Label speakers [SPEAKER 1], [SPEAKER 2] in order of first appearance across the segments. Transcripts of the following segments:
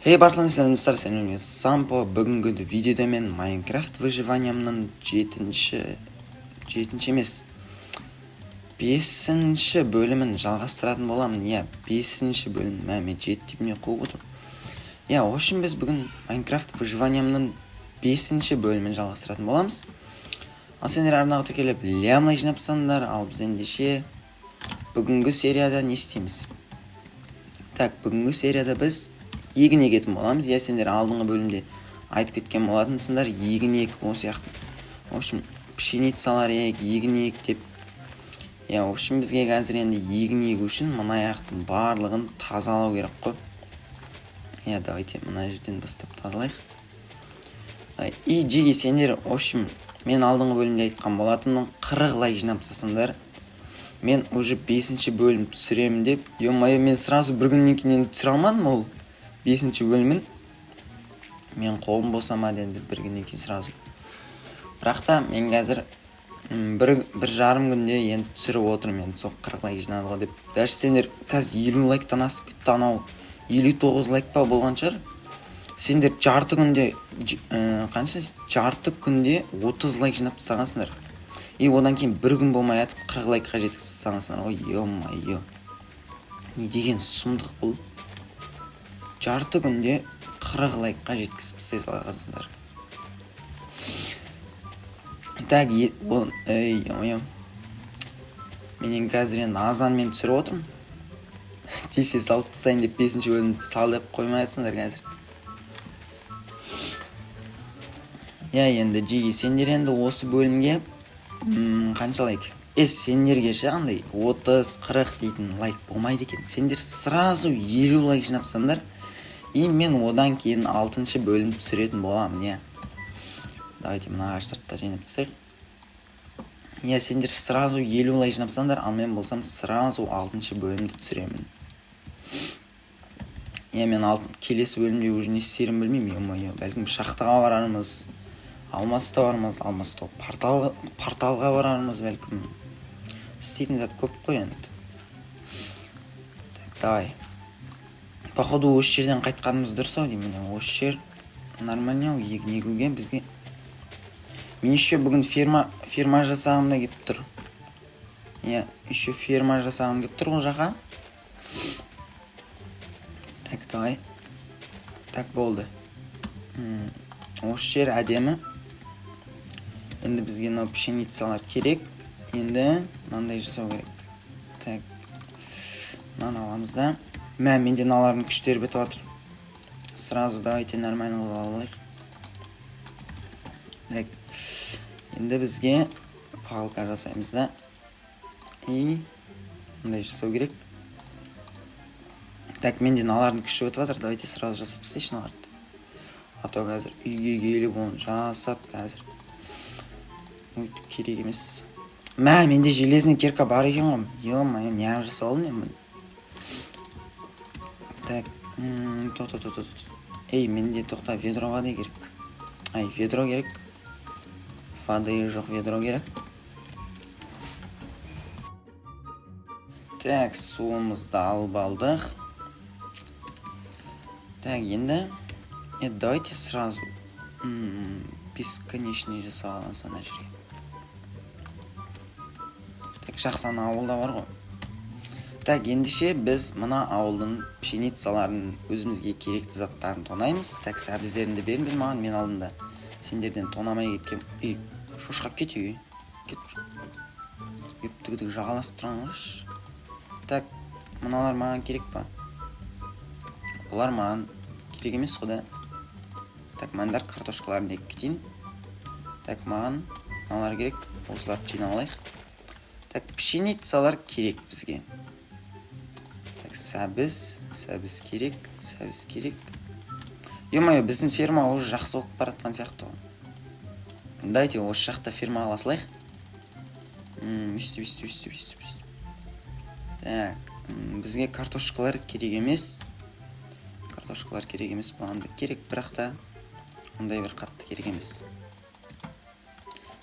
[SPEAKER 1] Hey барлықтарыңызға сәлем, достар! Сәлем, Сампо. Бүгінгі видеода мен Майнкрафт выживаниямның жетінші, жетінші емес, бесінші бөлімін жалғастыратын боламын. Иә, бесінші бөлім. Мә, мен жеті деп не қуып отырмын? Иә, в общем, біз бүгін Майнкрафт выживаниямның бесінші бөлімін жалғастыратын боламыз. Ал сендер арнаға тіркеліп, лям лайк жинап тастаңдар. Ал біз ендеше бүгінгі серияда не істейміз? Так, бүгінгі серияда біз егін егетін боламыз. Иә, сендер алдыңғы бөлімде айтып кеткен болатынсыңдар, егін ек, осы сияқты, в общем, пшеницалар ек, егін ек деп. Иә, в общем, бізге қазір енді егін егу үшін мына аяқтың барлығын тазалау керек қой. Иә, давайте мына жерден бастап тазалайық. И жиги, сендер, в общем, мен алдыңғы бөлімде айтқан болатынмын, 40 лайк жинап тастасаңдар, мен уже бесінші бөлім түсіремін деп. Ё-моё, мен сразу бір күннен кейін енді түсіре алмадым ол бесінші бөлімін. Мен қолым босамады енді бір күннен кейін сразу. Бірақ та мен қазір 1,5 күнде енді түсіріп отырмын. Енді сол 40 лайк жинады ғой деп. Даже сендер қазір 50 лайктан асып кетті, анау 59 лайк па болған шығар. Сендер жарты күнде қанша, жарты күнде 30 лайк жинап тастағансыңдар. И одан кейін бір күн болмай жатып 40 лайкқа жеткізіп тастағансыңдар ғой. Ё-моё, не деген сұмдық бұл! Жарты күнде 40 лайкқа жеткізіп тастай салғансыңдар. Так, ей, ё-моё, мен енді қазір енді азанмен түсіріп отырмын десе, салып тастайын деп, бесінші бөлімді сал деп қоймай жатсыңдар қазір. Иә, енді, жиги, сендер енді осы бөлімге қанша лайк? Е, сендерге ше, андай 30-40 дейтін лайк болмайды екен. Сендер сразу 50 лайк жинапсаңдар, и мен одан кейін алтыншы бөлім түсіретін боламын. Иә, давайте мына ағаштарды да жинап тастайық. Иә, сендер сразу 50 лайк жинапсаңдар, ал мен болсам сразу алтыншы бөлімді түсіремін. Иә, мен келесі бөлімде уже не істерімді білмеймін. Ё-моё, бәлкім, шахтаға барармыз, алмас табармыз, алмас тауып, порталға барармыз бәлкім. Істейтін зат көп қой енді. Так, давай, походу, осы жерден қайтқанымыз дұрыс ау деймін. Міне, осы жер нормальный ау егін егуге бізге. Мен еще бүгін ферма жасағым да келіп тұр. Иә, еще ферма жасағым келіп тұр ол жаққа. Так, давай. Так, болды. Осы жер әдемі. Енді бізге мынау пшеницалар керек. Енді мынандай жасау керек. Так, мынаны аламыз да. Мә, менде мыналардың күштері бітіп жатыр. Сразу давайте нормально қылып алайық. Так, енді бізге палка жасаймыз да, и мындай жасау керек. Так, менде мыналардың күші бітіп жатыр. Давайте сразу жасап тастайыншы мыналарды, а то қазір үйге келіп оны жасап, қазір өйтіп керек емес. Мә, менде железный кирка бар екен ғой. Ё-моё, неғып жасап алдым мен бұны? Так, тоқта, тоқта, тоқта. Ей, менде, тоқта, ведро воды керек. Ай, ведро керек. Воды жоқ, ведро керек. Так, суымызды алып алдық. Так, енді давайте сразу бесконечный жасап аламыз ана жерге. Так, жақсы, ана ауылда бар ғой. Так, ендеше біз мына ауылдың пшеницаларын, өзімізге керекті заттарын тонаймыз. Так, сәбіздеріңді беріңдер маған. Мен алдында сендерден тонамай кеткем. Ей, шошқа, кет үйге, кет. Өптігідік жағаласып тұрған қарашы. Так, мыналар маған керек па? Бұлар маған керек емес қой да. Так, мындар картошкаларын егіп кетейін. Так, маған мыналар керек, осыларды жинап алайық. Так, пшеницалар керек бізге. Так, сәбіз, сәбіз керек, сәбіз керек. Ё-моё, біздің ферма уже жақсы болып бара жатқан сияқты ғой. Давайте осы жақта ферма қыла салайық. Өйстіп, өйстіп, өйстіп, өйстіп, өйстіп. Так, бізге картошкалар керек емес, картошкалар керек емес. Маған да керек, бірақ та ондай бір қатты керек емес.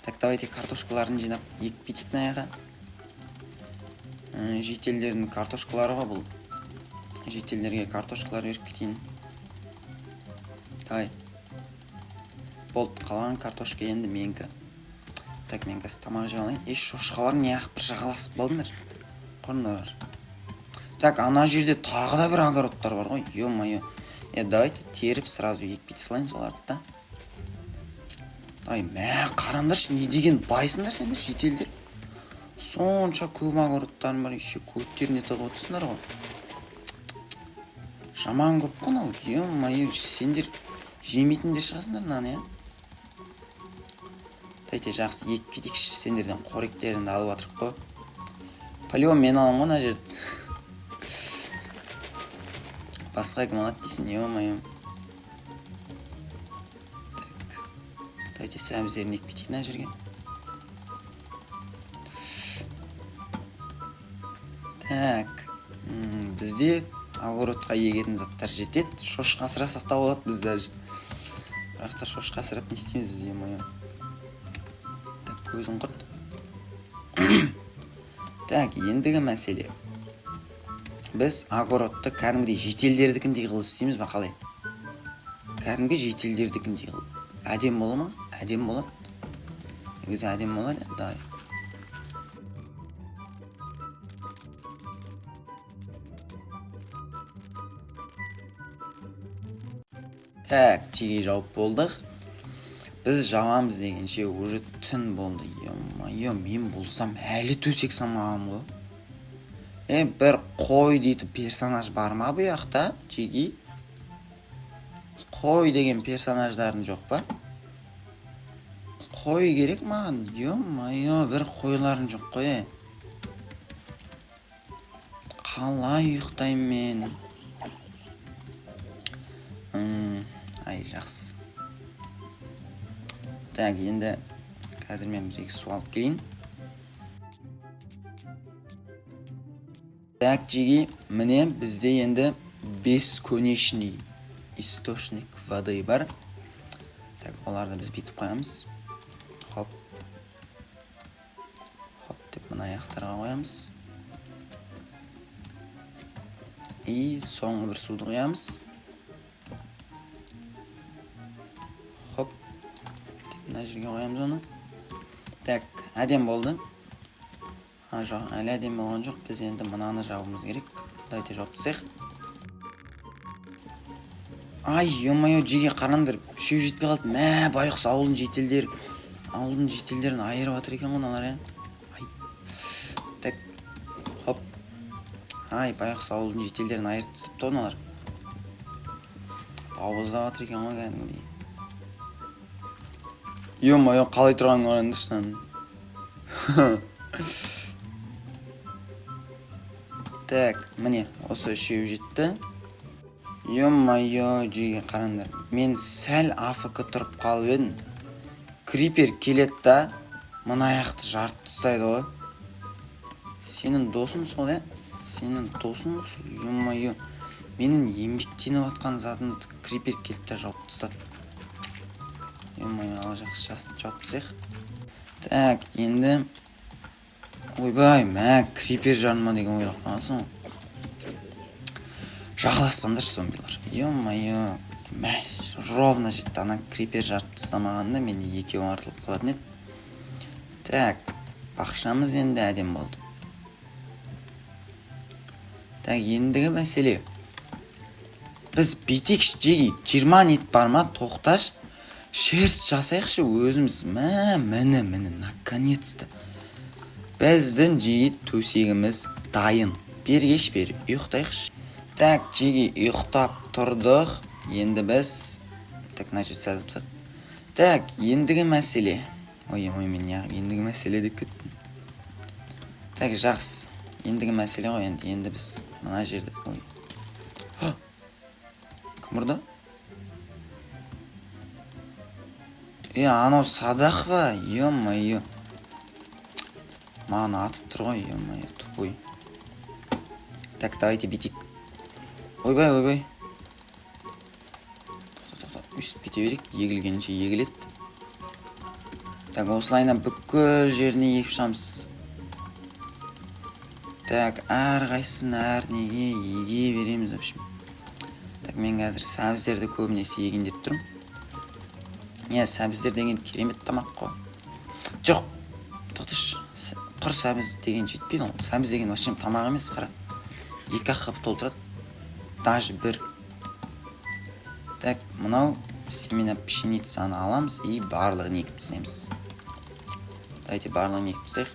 [SPEAKER 1] Так, давайте картошкаларын жинап егіп кетейік мына жаққа. Жителдердің картошкалары ғой бұл. Жителдерге картошкалар беріп кетейін. Давай, болды, қалған картошка енді менікі. Так, мен қазір тамақ жеп алайын. Еш, шошқалар, неғып бір жағаласып қалдыңдар, құрыңдар. Так, ана жерде тағы да бір огородтар бар ғой, ё-моё. Е, давайте теріп, сразу егіп кете салайын соларды да. Ай, мә, қараңдаршы, не деген байсыңдар сендер, жительдер. Сонша көп огородтарың бар, еще көттеріне тығып отырсыңдар ғой. Жаман көп қой мынау, ё-моё. Сендер жемейтін де шығасыңдар мынаны, иә. Давайте, жақсы, егіп кетейікші. Сендерден қоректеріңді алып жатырық қой. По-любому мен аламын ғой мына жерді, басқа кім алады дейсің, ё-моё. Так, давайте сәбіздерін егіп кетейік мына жерге. Так, бізде огородқа егетін заттар жетеді. Шошқа асырасақ та болады біз даже. Бірақ та шошқа асырап не істейміз біз, ё-моё. Так, көзін құрт. Так, ендігі мәселе, біз огородты кәдімгідей жительдердікіндей қылып істейміз ба, қалай? Кәдімгі жительдердікіндей қылып әдемі бола ма? Әдемі болады негізі, әдемі болады. Давай. Так, жеге жауып болдық. Біз жабамыз дегенше уже түн болды, ё-моё. Мен болсам әлі төсек салмағанмын ғой. Е, бір қой дейтін персонаж бар ма бұл жақта, жеги? Қой деген персонаждарың жоқ па? Қой керек маған, ё-моё. Бір қойларың жоқ қой, е. Қалай ұйықтаймын мен? Ай, жақсы. Так, енді қазір мен бір екі су алып келейін. Так, жеги, міне, бізде енді бесконечный источник воды бар. Так, оларды біз бүйтіп қоямыз, хоп хоп деп мына аяқтарға қоямыз. И соңғы бір суды құямыз, хоп деп мына жерге қоямыз оны. Так, әдемі болды. А, жоқ, әлі әдемі болған жоқ. Біз енді мынаны жабуымыз керек. Давайте жауып тастайық. Ай, ё-моё, жеге, қараңдар, үшеуі жетпей қалды. Мә, байғұс ауылдың жительдері, ауылдың жительдерін айырып жатыр екен ғой мыналар, иә. Ай, так, хоп. Ай, байғұс ауылдың жительдерін айырып тастапты ғой мыналар. Бауыздап жатыр екен ғой кәдімгідей. Ё-моё, қалай тұрғанын қараңдаршы мынаның. Так, міне, осы үшеуі жетті. Ё-моё, жеге, қараңдар, мен сәл АФК тұрып қалып едім, крипер келеді да мына аяқты жарып тастайды ғой. Сенің досың сол, иә, сенің досың ғой сол. Ё-моё, менің еңбектеніп жатқан затымды крипер келді да жауып тастады. Ё-моё, ал, жақсы, жауып тастайық. Так, енді, ойбай, мә, крипер жарыма деген ойлап қалғансың ғой. Жағаласпаңдаршы, зомбилар, ё-моё. Мә, ровно жетті. Ана крипер жарып тастамағанда менде екеуі артылып қалатын еді. Так, бақшамыз енді әдемі болды. Так, ендігі мәселе, біз бүйтейікші, жеги, 20 нит бар ма? Тоқташы, шерсть жасайықшы өзіміз. Мә, міне, міне, наконец-то біздің, жеги, төсегіміз дайын. Бері келші, бері, ұйықтайықшы. Так, жеги, ұйықтап тұрдық. Енді біз, так, мына жерді сәл тастайық. Так, ендігі мәселе, ой, ой, мен неғып ендігі мәселе деп кеттім? Так, жақсы, ендігі мәселе ғой енді. Енді біз мына жерді, ой, кім ұрды? Е, анау Садақ па? Ё-моё, маған атып тұр ғой, ё-моё, тупой. Так, давайте бүйтейік. Ойбай, ойбай, тоқта, тоқта, өйстіп кете берейік, егілгенше егіледі. Так, осылайынан бүкіл жеріне егіп шығамыз. Так, әрқайсысын әр неге еге береміз, в общем. Так, мен қазір сәбіздерді көбінесе егейін деп тұрмын. Иә, сәбіздер деген керемет тамақ қой. Жоқ, тоқташы, құр сәбіз деген жетпейді ғой. Сәбіз деген вообще тамақ емес, қара. Екі ақ қылып толтырады. Даже бір. Так, мынау семена пшеницаны аламыз и барлығын егіп тастаймыз. Давайте барлығын егіп тастайық.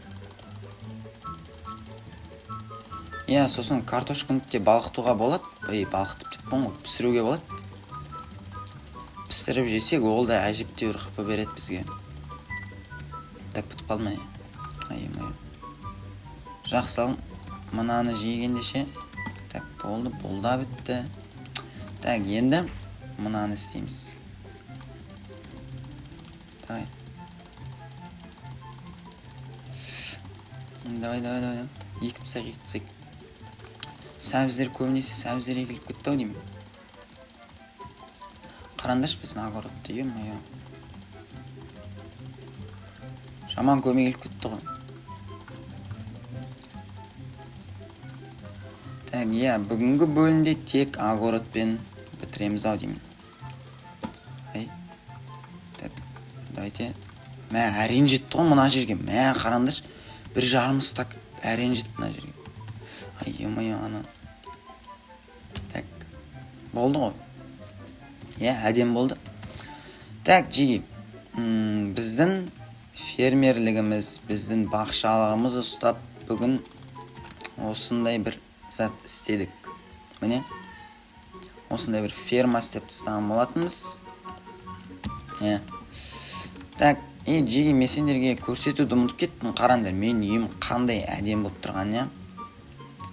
[SPEAKER 1] Иә, сосын картошканы де балқытуға болады. Ей, балқытып деппін ғой, пісіруге болады. Пісіріп жесек, ол да әжептәуір хп береді бізге. Так, бітіп қалды ма? Ай, ой. Жақсы, ал мынаны жегенде ше. Так, болды, бұл да бітті. Так, енді мынаны істейміз. Давай. Давай, давай, давай. Екіп тастайық, екіп тастайық. Сәбіздер көбінесе сәбіздер егіліп кетті ау деймін. Қараңдаршы біздің огородты, е-мое. Жаман көмек келіп кетті ғой. Так, иә, бүгінгі бөлімде тек огородпен бітіреміз ау деймін. Ай. Так, давайте. Мә, әрең жетті ғой мына жерге. Мә, қараңдаршы. 1,5 стак әрең жетті мына жерге. Ай, е-мое, ана. Так, болды ғой. Иә, әдемі болды. Так, жиги. Біздің фермерлігіміз, біздің бақшалығымыз ұстап бүгін осындай бір зат істедік. Міне, осындай бір ферма істеп тастаған болатынбыз. Иә. Так, жиги, мен сендерге көрсетуді ұмытып кеттім. Қараңдар, менің үйім қандай әдемі болып тұрған, иә.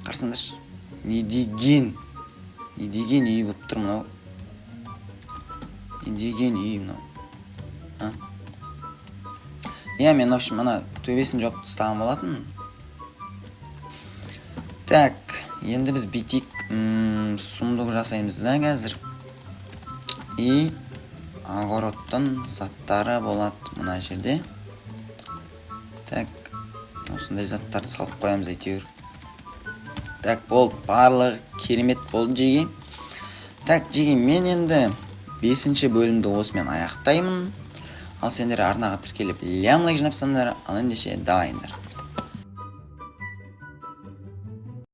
[SPEAKER 1] Қарасаңдаршы, не деген, не деген үй болып тұр мынау. Не деген үй мынау. А? Иә, мен, в общем, ана төбесін жауып тастаған болатынмын. Так, енді біз бүйтейік, сундук жасаймыз да қазір. И огородтың заттары болады мына жерде. Так, осындай заттарды салып қоямыз әйтеуір. Так, болды, барлығы керемет болды, жеге. Так, жеге, мен енді 5-ші бөлімді осымен аяқтаймын. Ал сендер арнаға тіркеліп, лям лайк жинапсаңдар, ал ендеше давайыңдар.